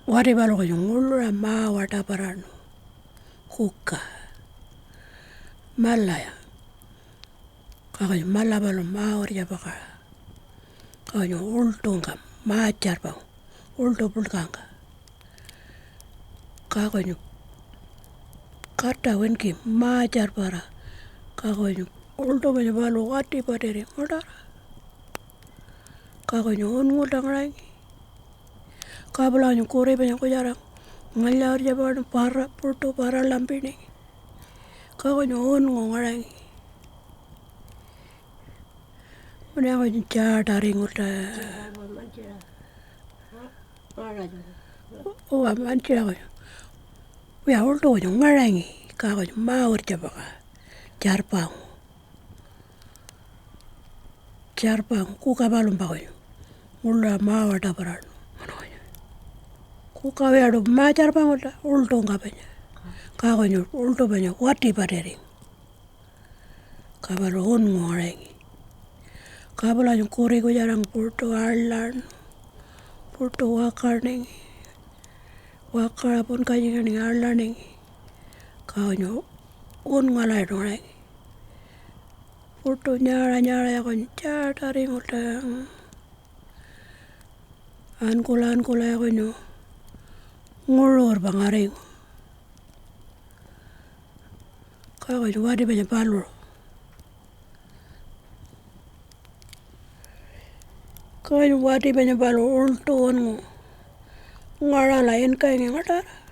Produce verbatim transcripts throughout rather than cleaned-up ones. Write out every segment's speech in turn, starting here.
Wati paluṟu kunyu nguḻuṟa ma-waṯaparaṉu kuka malaya. Ka kunyu mala paluṟu ma-wirtjapakaṟa, ka kunyu uḻṯungka ma-tjarpangu uḻṯu puḻkangka. Ka kunyu kata winki ma-tjarpara, ka kunyu uḻṯu panya paluṟu wati patiri ngaṯara. Ka kunyu unnguḻta ngaṟangi. Ka pula kunyu kuri panya kutjara ngalya-wirtjapakaṉu para-, puṯu paralampiningi. Ka kunyu unngu ngaṟangi. Munuya kunyu tjaaṯaringulta. Uwa, mantjiṟa kunyu. Wiya, uḻṯu kunyu ngaṟangi, ka kunyu ma-wirtjapakaṟa tjarpangu. Tjarpangu kuka palumpa kunyu nguḻuṟa ma-waṯaparaṉu. Kuka wiyaṯu ma-tjarpangulta uḻṯungka panya, ka kunyu uḻṯu panya wati patiringu. Ka paluṟu unngu ngaṟangi. Ka pulanya kuri kutjarangku puṯu aḻaṉu, puṯu wakaningi, wakaṟa punkatjinganingi aḻaningi. Ka kunyu unngu alatjiṯu ngaṟangi. Puṯu nyaṟa nyaṟaya kunyu tjaaṯaringulta ankula ankulaya kunyu nguṟurpa ngaringu. Ka kunyu wati panya paluṟu. Ka kunyu wati panya paluṟu uḻṯu unngu ngaṟala inkaingi ngaṯara.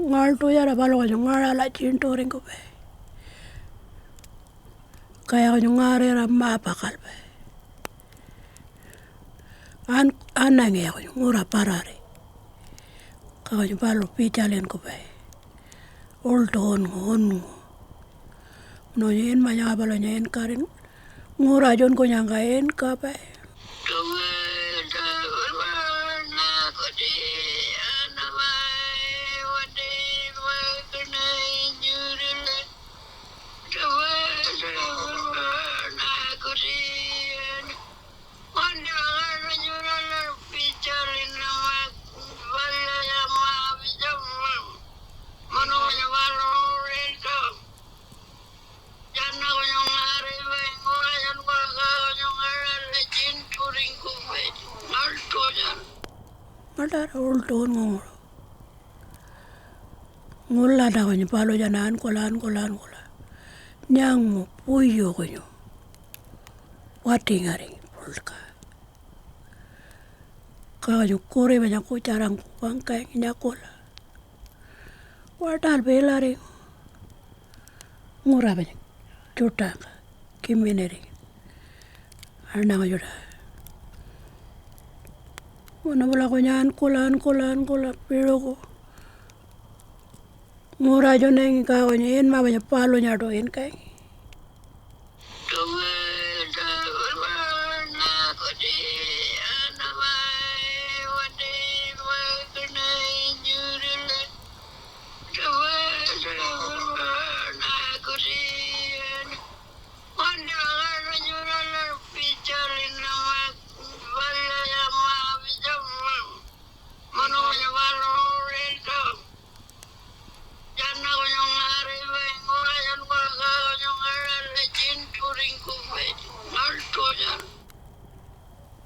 Ngaḻṯutjara paluṟu kunyu ngaṟala tjiṉṯuringkupai. Kaya kunyu ngarira ma-pakalpai. An-, anangiya kunyu ngura parari. Ka kunyu paluṟu pitjalinkupai uḻṯu unngu, unngu. Munu inma nyanga palunya inkaringu ngura tjunkunyangka inkapai. Ngaḻṯara uḻṯu unngunguṟu. Ngulata kunyu palutjana ankula, ankula, ankula. Nyangu puyu kunyu watingaringi puḻka. Ka kunyu kuri panya kutjarangku wangkangi nyakula. Waṯalpi ilaringu ngura panya tjuṯangka kiminiringi aṉangu tjuṯa. Munu pula kunyu ankula, ankula, ankula piṟuku ngura tjunangi ka kunyu inma panya palunyaṯu inkangi.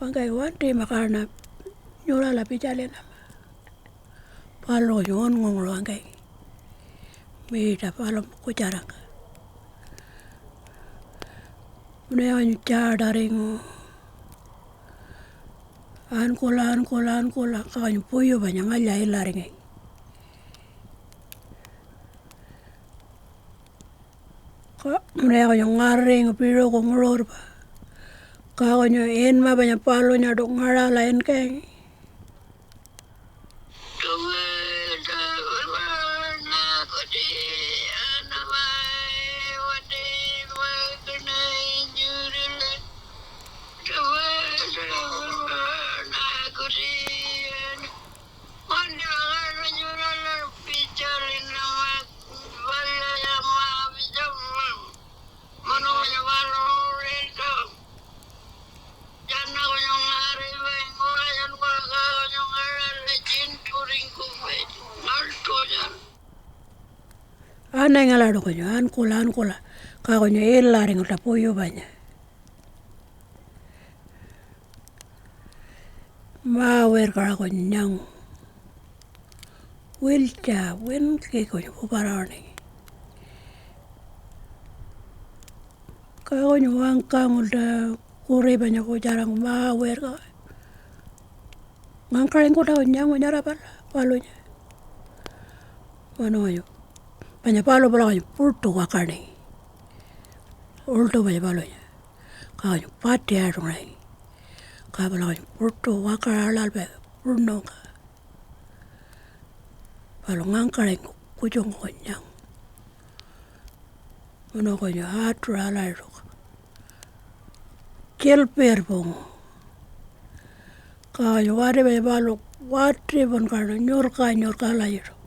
Wangkangi, wantima kaṉa nyurala pitjalinama. Paluṟu kunyu unngunguṟu wangkangi miiṯa palumpa kutjarangka. Munuya wanyu tjaaṯaringu ankula, ankula, ankula, ka wanyu puyu panya ngalya ilaringangi. Ka munuya kunyu ngaringu piṟuku nguṟurpa. Ka kunyu inma panya palunyaṯu ngaṟala inkangi. Anaingalaṯu kunyu ankula ankula, ka kunyu ilaringulta puyu panya. Mawirkaṟa kunyu nyangu. Wiltja winki kunyu puparawaningi. Ka kunyu wangkangulta kuri panya kutjarangku mawirka. Ngangkaringkuta kunyu nyangu nyara pala palunya. Wanu kunyu panya palu pula kunyu puṯu wakaningi. Uḻṯu panya palunya. Ka kunyu pati aṯungaringi. Ka pala kunyu puṯu wakaṟa aḻalpai puṉungka. Palu ngangkaringku kutjungku kunyu nyangu. Munu kunyu aṯuṟa alatjiṯu tjilpirpungu. Ka kunyu wati panya palu wati punkaṉu nyurka nyurka alatjiṯu.